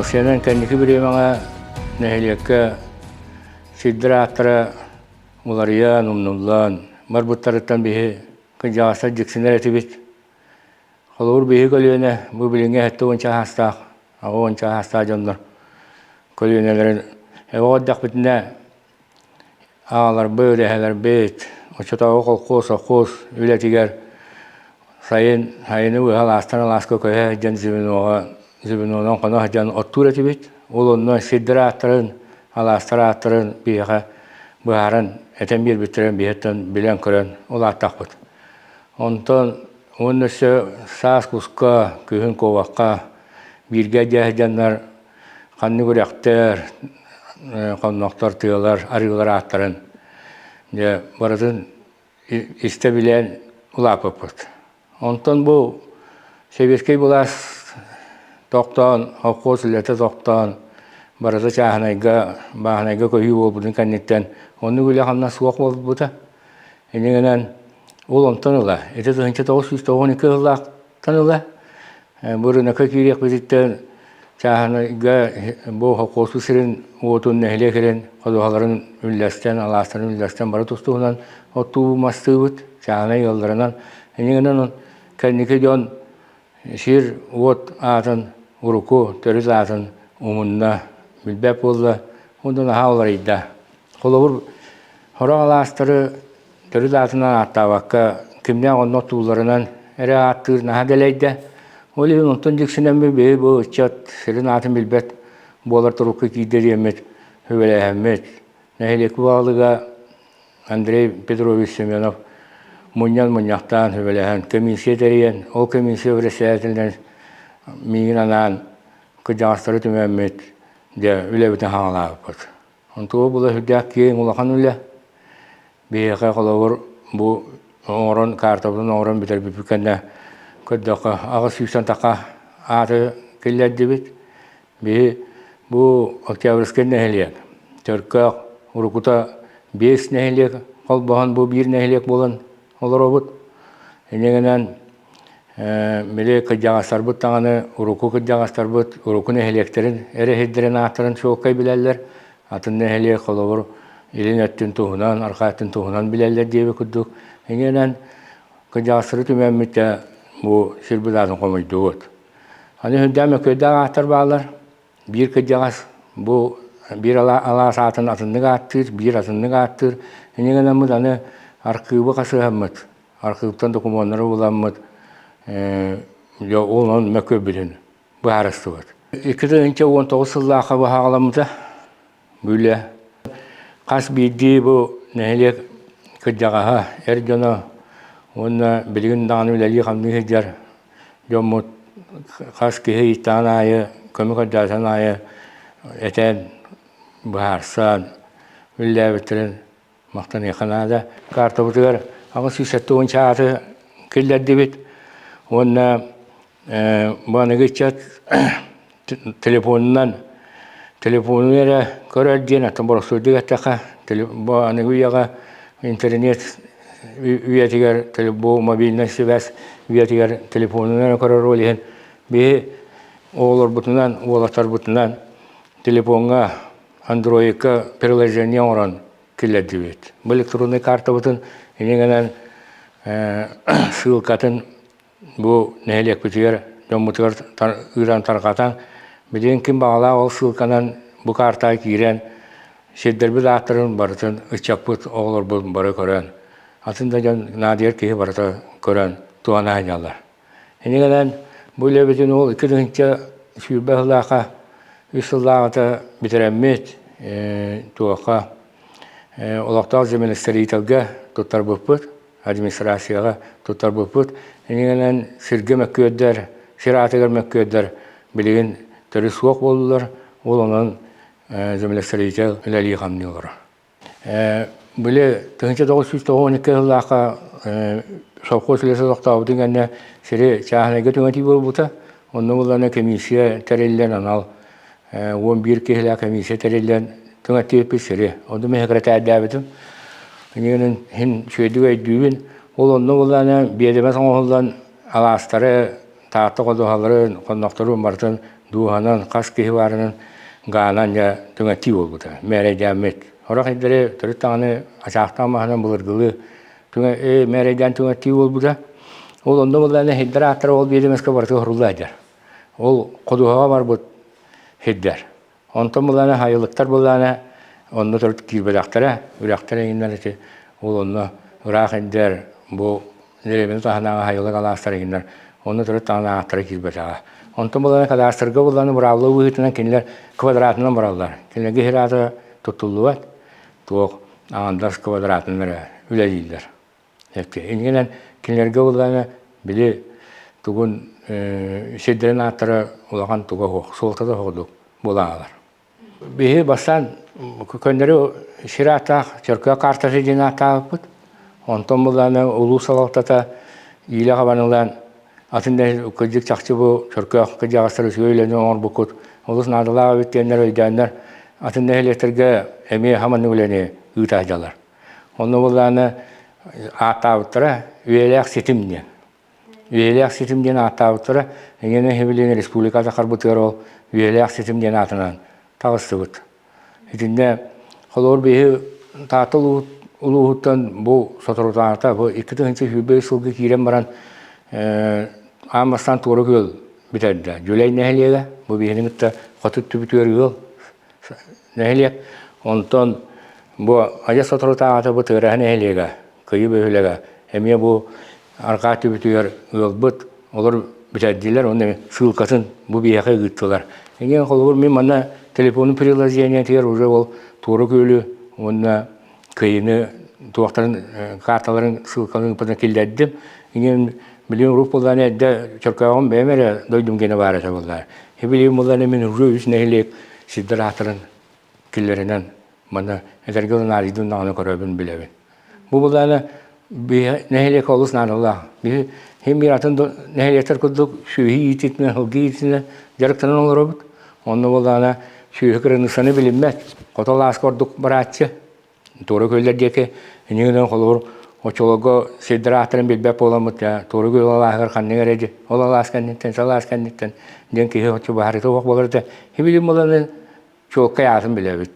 Уопсайынан кэнники бириэмэҕэ нэһилиэккэ сирдэр ааттара уларыйан, умнуллан барбыттарыттан биһи кырдьаҕастар дьиксинэр этибит. Холобур, биһи көлүөнэ бу билиҥҥи 70 саастаах, 80 саастаах дьоннор көлүөнэлэрин оҕо эрдэхпитинэ Аҕаларбыт, эһэлэрбит оччотооҕу холкуос, сопхуос үлэтигэр сайын сайыны быһа алаастан алааска көһө сылдьан звеноҕа звенонан хоно сылдьан оттуур этибит. Ол онно сирдэр ааттарын, алаастар ааттарын биһиэхэ быһааран этэн биэрбиттэрин биһиэттэн билэн-көрөн улааттахпыт. Онтон уонна өссө саас куска, күһүн куобахха бииргэ дьэ сылдьаннар Ханнык үрэхтэр, хоннохтор, тыалар, арыылар ааттарын дьэ барытын истэ билэн улааппыппыт. Онтон бу сэбиэскэй былаас тохтоон, холкуос үлэтэ тохтоон, барыта чааһынайга, бааһынайга көһүү буолбутун кэнниттэн оннук үлэ-хамнас суох буолбута. Иннинэн ол онтон ыла, ити 1992 сыллаахтан ыла Бу рынокка киириэхпититтэн чааһынайга бу холкуостуу сирин уотун нэһилиэк сирин ходуһаларын үллэстэн, алаастарын үллэстэн бары тус-туһунан оттуу мастыыбыт, чааһынай ыалларынан. Иннинэн кэнники дьон сир уот аатын урукку төрүт аатын умунна, билбэт буолла, онон наһаа уларыйда. Холобур, сорох алаастары Төрүт аатынан ааттаабакка, кимнээх онно оттуулларынан эрэ ааттыыр наһаа дэлэйдэ. Ол иһин онтон дьиксинэммит биһи бу ыччат сирин аатын билбэт буолар турукка киирдэ диэммит сүбэлэһэммит, нэһилиэк баһылыга Андрей Петрович Семенов мунньан мунньахтаан сүбэлэһэн, комиссия тэрийэн, ол комиссия председателинэн миигин анаан кырдьаҕастары түмэммит, дьэ үлэбитин хаҥалаабыппыт. Онтуга була сүрдээх киэҥ улахан үлэ. Биһиэхэ холобур бу оҥорон картабытын оҥорон бүтэрбиппит кэннэ көрдөххө 800 таха ааты киллэрдибит. Биһи бу Октябрьскай нэһилиэк Чөркөөх уруккута биэс нэһилиэк холбоһон бу биир нэһилиэк буолан олоробут. Инньэ гынан Били кырдьаҕастарбыт даҕаны урукку кырдьаҕастарбыт урукку нэһилиэктэрин эрэ сирдэрин ааттарын чуолкай билэллэр. Атын нэһилиэк холобур илин өттүн туһунан, арҕаа өттүн туһунан билэллэр диэбит курдук. Иннинэн кырдьаҕастары түмэммит да бу сирбит аатын хомуйдубут. Аны сүрдээх мөккүөрдээх ааттар бааллар. Биир кырдьаҕас бу биир алаас аатын атыннык ааттыыр, биир атыннык ааттыыр. Инньэ гынаммыт аны архыыбы хасыһаммыт архыыптан докумуоннары буламмыт дьэ ол онон мөккүөрбүтүн быһаарыстыбыт. 2019 сыллаахха быһааҕаламмыта бу үлэ. Хас биирдии бу нэһилиэк кырдьаҕаһа, эр дьоно уонна билигин даҕаны үлэлии-хамныы сылдьар дьоммут хас киһи ыйытаан аайы, көмө көрдөтөн аайы этэн, быһаарсан үлэлээбиттэрин Махтаныахха наада. Картабытыгар 870 чааты киллэрдибит уонна бу аныгы ыччат телефонунан телефону эрэ көрөр диэн атын боростуойдук эттэххэ бу аныгы үйэҕэ интернет үйэтигэр бу мобильнай сибээс үйэтигэр телефонунан эрэ көрөр ол иһин биһи оҕолорбутунан уолаттарбытынан телефоҥҥа андроидка приложение оҥорон киллэрдибит. Бу электроннай картабытын иннинэн ссылкатын бу нэһилиэкпитигэр дьоммутугар ыытан тарҕатан, билигин ким баҕалаах ол ссылканан бу картаҕа киирэн сирдэрбит ааттарын барытын ыччаппыт оҕолорбут бары көрөн, атын да дьон наадыйар киһи барыта көрөн туһана сылдьаллар. Иннинэн бу үлэбитин ол 2020 сыллаахха үс сыллааҕыта бүтэрэммит туохха олохтоох землестроителгэ туттарбыппыт, администрацияҕа туттарбыппыт. Иннинэн сиргэ мөккүөрдэр, сир аатыгар мөккүөрдэр билигин төрүт суох буоллулар. Ол онон землестроитель үлэлии-хамныы олорор. Били 1992 сыллаахха совхоз үлэтэ тохтообутун кэннэ сири чааһынайга түҥэтии буолбута. Онно буллана комиссия тэриллэн анал 11 киһилээх комиссия тэриллэн түҥэттиэппит сири. Онно мин секретарьдаабытым. Иннинэн иһин үчүгэйдик өйдүүбүн. Ол онно буллана биэдэмэс оҥоһуллан алаастары, Таатта ходуһаларын, хоннохторун барытын дууһанан хас киһи баарынан гаанан дьэ түҥэтии буолбута. Мээрэйдээммит. Сорох ирдэри төрүт даҕаны ачаахтаах маһынан былыргылыы түҥэ мээрэйдээн түҥэтии буолбута. Ол онно буоллаҕына сирдэр ааттара ол биэдэмэскэ барыта уһурулла сылдьар. Ол ходуһаҕа барбыт сирдэр. Онтон былаана хайылыктар былаана онно төрүт киирбэтэхтэрэ, үрэхтэр иҥиннэр ити ол онно ыраах ирдэр бу дэриэбинэ таһынааҕы хайылык алаастар иҥиннэр онно төрүт даҕаны ааттара киирбэтэҕэ. Онтон былаана кадастрга былааны быраабыла быһыытынан кинилэр квадратынан бараллар. Кинилэргэ сир аата туттуллубат, туох аҥардас квадратынан эрэ үлэлииллэр. Иннинэн кинилэргэ буоллаҕына били тугун сирдэрин ааттара улахан туга суох, суолтата суох буолаалар. Биһи бастаан көннөрү сир ааттаах Чөркөөх каартасы диэн ааттаабыппыт. Онтон буоллаҕына улуус салалтата иилэ хабан ылан атын да кырдьык чахчы бу Чөркөөх кырдьаҕастар үчүгэй үлэни оҥорбуккут олус наадалаах эбит диэннэр өйдөөннөр атын нэһилиэктэргэ эмиэ хаманнык үлэни ыыта сылдьаллар. Онно буоллаҕына ааттаабыттара Үйэлээх ситим диэн. Үйэлээх ситим диэн ааттаабыттара эҥин билигин республика харбытыгар ол Үйэлээх ситим диэн аатынан таҕыстыбыт. Итиннэ холобур биһи Таатта улууһуттан бу соторутааҕыта бу 2023 сылга киирэн баран аан бастаан Туора Күөл бүтэрдэ. Дьүлэй нэһилиэгэ бу биһини кытта хоту өттүбүтүгэр ыал нэһилиэк. Онтон бу адьас соторутааҕыта бу Тыараһа нэһилиэгэ, Кыйы бөһүөлэгэ эмиэ бу арҕаа түбүтүгэр ыалбыт, олор бүтэрдилэр уонна ссылкатын бу биһиэхэ ыыттылар. Эҥин холобур мин манна телефонун приложениетыгар уже ол Туора Күөлү уонна Кыйыны туохтарын карталарын ссылкаларын ыыппытын киллэрдим. Иҥин билигин урут буоллаҕына эрдэ Чөркөөҕүм бэйэм эрэ дойдум гиэнэ баар этэ буоллар. Билигин буоллаҕына мин уже үс нэһилиэк сирдэр ааттарын киллэринэн манна этэргэ дылы наадыйдым даҕаны көрөбүн билэбин. Бу буоллаҕына нэһилиэккэ олус наадалаах. Биһи син биир атын нэһилиэктэр курдук сүөһү иитиитинэн, сылгы иитиитинэн дьарыктанан олоробут. Онно буоллаҕына сүөһү кыраныыссаны билиммэт. Хоту алааска ордук барааччы. Туора күөллэр диэки иннигинэн холобур оччолорго сирдэр ааттарын билбэт буоламмыт Туора Күөл алааһыгар ханнык эрэ ол алаас кэнниттэн, ити алаас кэнниттэн диэн киһи оччо баһарыта суох буолар этэ. Билим буолан чуолкай аатын билэбит.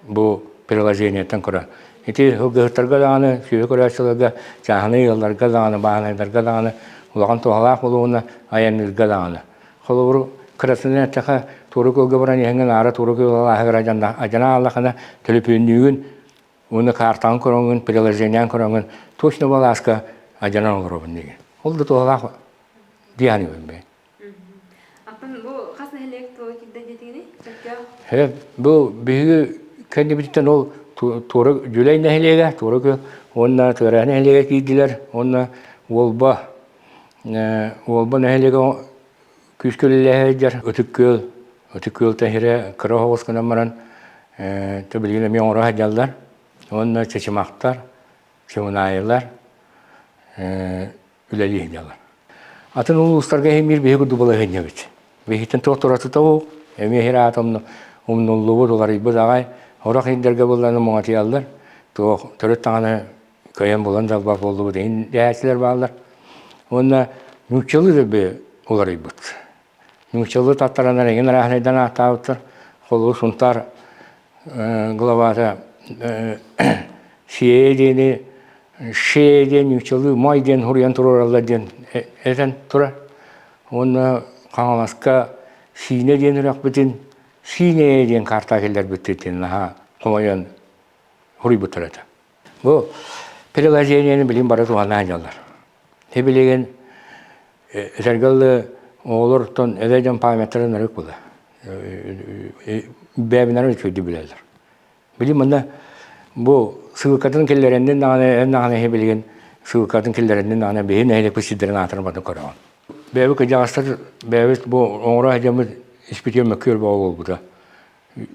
Бу приложениеттан көрөн. Ити сылгыһыттарга даҕаны, сүөһү көрөөччүлэргэ, чааһынай ыалларга даҕаны, бааһынайдарга даҕаны улахан туһалаах буолуоҕуна айанныырга даҕаны. Холобур, кыратынан эттэххэ, Туора Күөлгэ баран иһэҥҥин аара Туора Күөл алааһыгар адьана ааллаххына, төлөпүөннүүгүн уонна каартаҕын көрөҥҥүн, приложениеҕын көрөҥҥүн, точно бу алааска адьанан олоробун диигин. Ол да туһалаах дии саныыбын бэйэм. Атын бу хас нэһилиэк тула киирдэ диэтигиний? Сөптөөх. Бу биһиги кэннибититтэн ол Туора Дьүлэй нэһилиэгэ, Туора Күөл уонна Тыараһа нэһилиэгэ киирдилэр уонна Уолба Уолба нэһилиэгэ күүскэ үлэлэһэ сылдьар Ытык Күөл, Ытык Күөлтэн сирэ кыра оһоҕос гынан баран билигин эмиэ оҥоро сылдьаллар уонна Чычымахтар, Чымынаайылар үлэлии сылдьаллар. Атын улуустарга иһин биир биһиги курдук балаһыанньабыт. Биһиттэн туох туратыта ол, эмиэ сир аата умнуллубут, уларыйбыт аҕай. Сорох сирдэргэ булланы муҥатыйаллар. Туох төрүт даҕаны кыайан булан да албас буоллубут иһин дэһээччилэр бааллар. Уонна нууччалыы да би уларыйбыт. Нууччалыы таттаранар эҥин арааһынайдан ааттаабыттар. Холобур, Сунтаар главата Сиэйэ диэни Шея диэн нууччалыы май диэн суруйан туруораллар диэн этэн турар. Уонна Хаҥаласка Сиинэ диэн үрэхпитин Сиинэйэ диэн картаа киллэрбиттэр диэн наһаа хомойон суруйбуттар этэ. Бу приложениены билигин бары туһана сылдьаллар. Ти билигин этэргэ дылы оҕолортон эдэр дьон памяттарын ырык була. Бэйэбинэн үчүгэйдик билэллэр. Билигин манна бу ссылкатын киллэрэннин даҕаны эн даҕаны билигин ссылкатын киллэрэннин даҕаны биһи нэһилиэкпит сирдэрин аатырын батын көрөҕүн. Бэйэбит кырдьаҕастар бэйэбит бу оҥоро сылдьаммыт испитигэр мөккүөр бөҕө буолбута.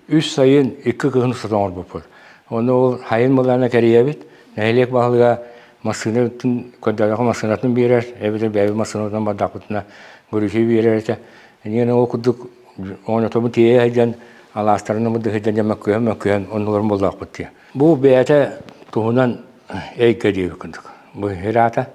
Үс сайын, икки кыһын устата оҥорбуппут. Онно ол сайын былаана кэрийэбит. Нэһилиэк баһылыга массыынатын көрдөөхө массыынатын биэрэр, эбэтэр бэйэбит массыынабытынан бардахпытына горючай биэрэр этэ. Эниэн ол курдук оонньотобун тиэйэ сылдьан алаастарынан бу сылдьан дьэ мөккүһэн-мөккүһэн оннуларын буллахпыт дии. Бу бэйэтэ туһунан эйгэ диэбит курдук. Бу сир аата.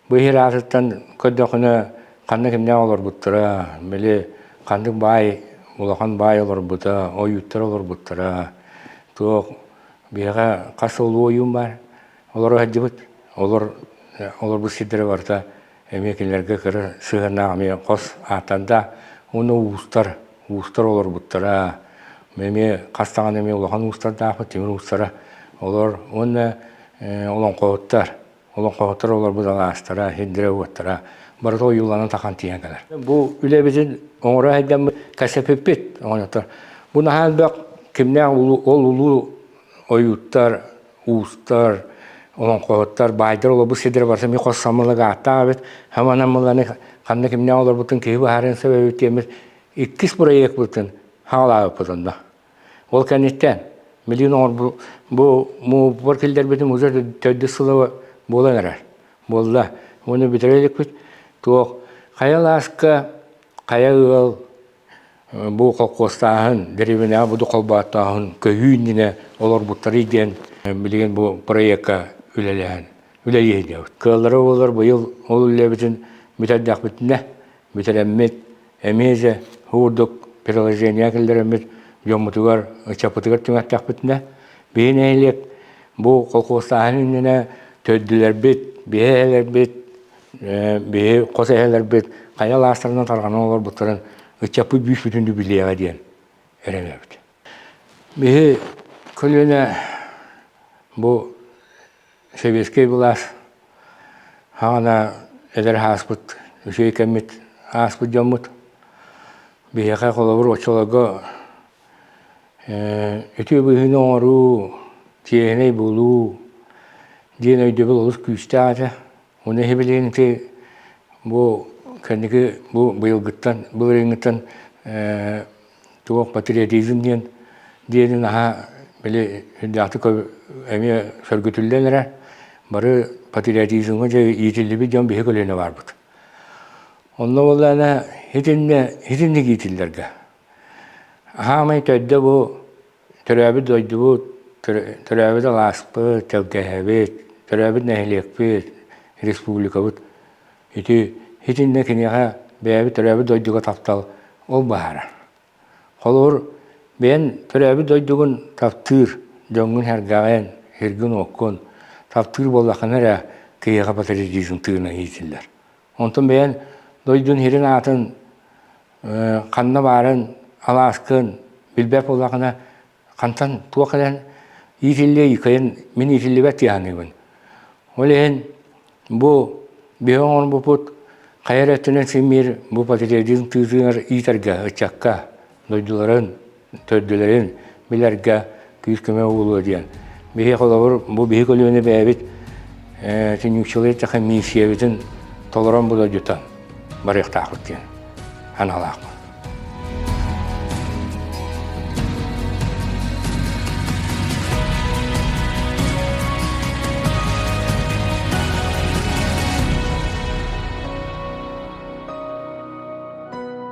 Бу сир аатыттан көрдөххүнэ ханна кимнээх олорбуттара, били. Ханнык баай, улахан баай олорбута, ойууттар олорбуттара, туох биһиэхэ хас улуу ойуун баар, олоро сылдьыбыт, олор олорбут сирдэрэ барыта эмиэ кинилэргэ кыра сыһыаннаах эмиэ хос ааттардаах уонна уустар, уустар олорбуттара, эмиэ хас даҕаны эмиэ улахан уустардаахпыт, тимир уустара олор уонна олоҥхоһуттар олоҥхоһуттар олорбут алаастара, сирдэрэ-уоттара барыта ойууланан тахан тиийэн кэлэр. Бу үлэбитин оҥоро сылдьаммыт кэсэпиппит оҕонньоттор. Бу наһаа элбэх кимнээх ол улуу ойууттар, уустар, олоҥхоһуттар, баайдар олорбут сирдэрэ барыта эмиэ хос самылык ааттаах эбит. Хаманан мылланы ханна кимнээх олорбутун киһи быһаарыан сөп эбит диэммит иккис проекпытын хаалаабыппыт онно. Ол кэнниттэн билигин оҥорбут бу мууппар киллэрбитим уже төрдүс сыла буолан эрэр. Буолла. Уонна бүтэрэ иликпит. Туох хайа алааска, хайа ыал бу холкуостааһын, дэриэбинэҕэ буду холбооттооһун көһүү иннинэ олорбуттарый диэн билигин бу проекка үлэлэһэн үлэлии сылдьабыт. Кыаллара буоллар быйыл ол үлэбитин бүтэрдэхпитинэ бүтэрэммит эмиэ дьэ курдук приложение киллэрэммит дьоммутугар, ыччаппытыгар түҥэттэхпитинэ, биһи нэһилиэк бу колхуостааһын иннинэ төрдүлэрбит, биһи эһэлэрбит, биһи хос эһэлэрбит хайа алаастарынан тарҕанан олорбуттарын ыччаппыт бүүс-бүтүннүү билиэҕэ диэн эрэнэбит. Биһи көлүөнэ бу Сэбиэскэй былаас хаҕана эдэр ааспыт, үчүгэй кэммит ааспыт дьоммут. Биһиэхэ холобур оччолорго үтүө быһыыны оҥоруу, чиэһинэй буолуу диэн өйдөбүл олус күүстээх этэ. Уонна иһи билигин ити бу кэнники бу быйылгыттан, былырыыҥҥыттан туох патриотизм диэн диэни наһаа били үрдээхтик эмиэ сөргүтүллэн эрэ бары патриотизмҥа дьэ иитиллибит дьон биһи көлүөнэ баарбыт. Онно буоллаҕына итиннэ итинник иитиллэргэ. Аһаамай төрдө бу төрөөбүт дойдубут, төрөөбүт алааспыт, тэлгэһэбит, төрөөбүт нэһилиэкпит, республикабыт Ити итиннэ киниэхэ бэйэбит төрөөбүт дойдуга таптал ол баара. Холобур, бэйэн төрөөбүт дойдугун таптыыр, дьоҥҥун-сэргэҕин, сиргин-уоккун таптыыр буоллаххына эрэ киһиэхэ патриотизм тыына иитиллэр. Онтон бэйэн дойдун сирин аатын ханна баарын, алааскын билбэт буоллаххына Хантан туох кэлэн иитиллиэй, кыайан мин иитиллибэт дии саныыбын. Ол иһин бу биһи оҥорбуппут хайа эрэ өттүнэн син биир бу патриотизм тыытыгар иитэргэ ыччакка дойдуларын, төрдүлэрин билэргэ күүс-көмө буолуо диэн. Биһи холобур бу биһи көлүөнэ бэйэбит түннүкчүлэр эттэххэ миссиябытын толорон бу дойдуттан барыахтаахпыт диэн санаалаахпын.